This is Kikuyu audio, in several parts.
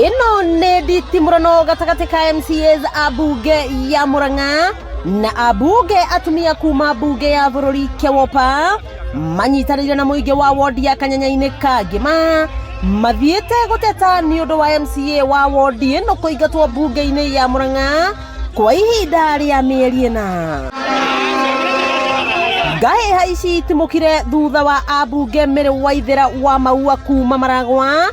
Ĩno nĩ nditimũrano gatagatĩ ka MCAs a mbunge ya Murang'a na ambunge atumia kuma mbunge ya bũrũri KEWOPA manyitanĩire na mũingĩ wa wondi ya Kanyanya-inĩ ka Ngĩma mathiĩte gũteta nĩ ũndũ wa MCA wa wondi ĩno kũingatwo mbunge-inĩ ya Murang'a kwa ihinda rĩa mĩeri ĩna. Ngahĩha ici itimũkire thutha wa ambunge Mary Waithera wa Maua kuma Maragwa,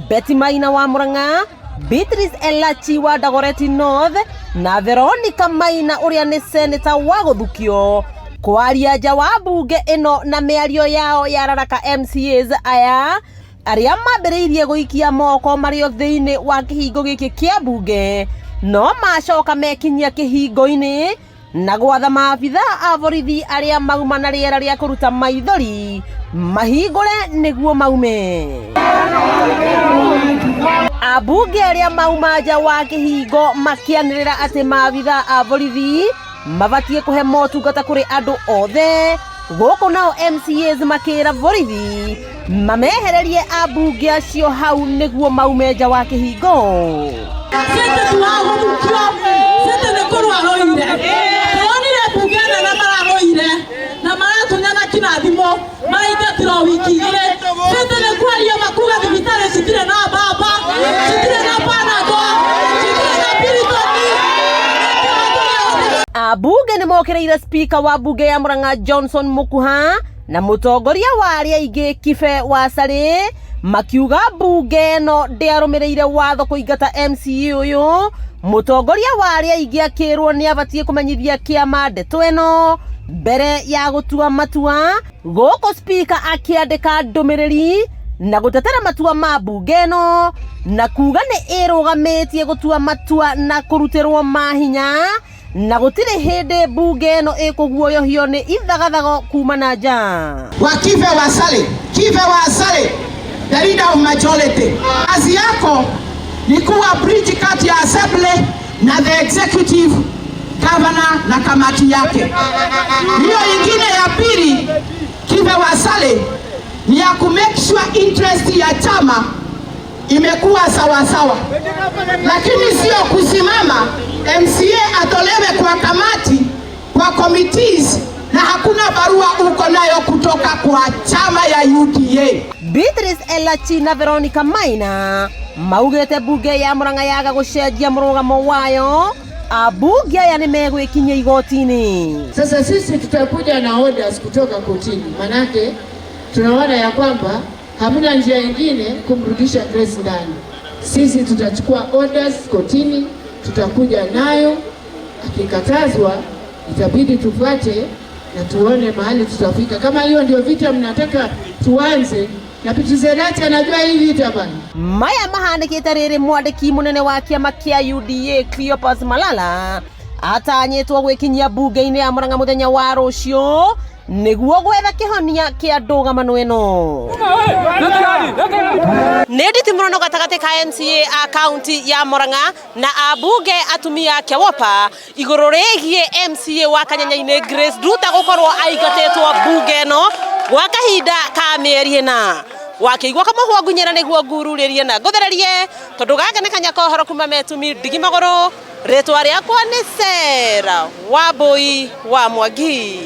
Betty Maina wa Murang'a, Beatrice Elachi wa Dagoretti North na Veronica Maina ũrĩa nĩ seneta wa gũthukio kwaria nja wa mbunge ĩno na mĩario yao yararaka MCAs aya arĩa mambĩrĩirie gũikia moko marĩ o thĩinĩ wa kĩhingo gĩkĩ kĩa mbunge no macoka mekinyia kĩhingo-inĩ na gwatha maabitha a borithi arĩa mauma na rĩera rĩa kũruta maithori mahingũre nĩguo maume. Ambunge arĩa mauma nja wa kĩhingo makĩanĩrĩra atĩ maabitha a borithi mabatiĩ kũhe motungata kũrĩ andũ othe gũkũ nao MCAs makĩra borithi mamehererie ambunge acio hau nĩguo maume nja wa kĩhingo. Sisi tuwagũthukio sisi nĩ kũrũa rũire tũronire mbunge nene mararũire na maratunyana kinya thimũ maraingatirwo wiki igĩrĩ. Sisi nĩ kwaria makuga thibitarĩ citirĩ na mbamba, citirĩ na Panadol, citirĩ na Piriton. Ambunge nĩ mokĩrĩire spika wa mbunge ya Murang'a Johnson Mukuha na mũtongoria wa arĩa aingĩ Kibe Wasarĩ makiuga mbunge ĩno ndĩarũmĩrĩire watho kũingata MCA ũyũ. Mũtongoria wa arĩa aingĩ akĩrwo nĩ abatiĩ kũmenyithia kĩama ndeto ĩno mbere ya gũtua matua. Gũkũ spika akĩandĩka ndũmĩrĩri na gũtetera matua ma mbunge ĩno na kuga nĩ ĩrũgamĩtie gũtua matua na kũrutĩrwo mahinya na gũtirĩ hĩndĩ mbunge ĩno ĩkũguoyohio nĩ ithagathago kuma na nja. Wa Kibe Wasale, Kibe Wasale, the leader of majority. Kazi yako ni kuwa bridge kati ya assembly na the executive governor na kamati yake. Hiyo ingine ya pili, Kibe Wasale, ni ya ku make sure interest ya chama imekuwa sawa sawa, lakini sio kusimama MCA atolewe kwa kamati, kwa committees, na hakuna barua uko nayo kutoka kwa chama ya UDA. Beatrice Elachi na Veronica Maina maugĩte mbunge ya Murang'a yaga gũcenjia mũrũgamo wayo ambunge aya nĩ megwĩkinyia igoti-inĩ. Sasa sisi tutakuja na orders kutoka kotini, manake tunaona ya kwamba hamna njia ingine kumrudisha Grace ndani. Sisi tutachukua orders kotini, tutakuja nayo. Akikatazwa itabidi tufuate na tuone mahali tutafika. Kama hiyo ndio vita mnataka tuanze, na Beatrice Elachi anajua hii vita bana. Maya mahanĩkĩte rĩrĩ mwandĩki mũnene wa kĩama kĩa UDA Cleopas Malala atanyĩtwo gwĩkinyia mbunge-inĩ ya Murang'a mũthenya wa rũciũ nĩguo gwetha kĩhonia kĩa ndũgamano ĩno. Nĩ nditimũrano gatagatĩ ka MCA a kaunti ya Murang'a na ambunge atumia KEWOPA igũrũ rĩgiĩ MCA wa Kanyanya-inĩ Grace Nduta gũkorwo aingatĩtwo mbunge ĩno gwa kahinda ka mĩeri ĩna. Wakĩigua kamũhwa ngunyĩra nĩguo ngururĩrie na ngũthererie tondũ gaka nĩ kanya ka ũhoro kuma Metumi ndigi magũrũ. Rĩtwa rĩakwa nĩ Sarah Wambui wa Mwangi.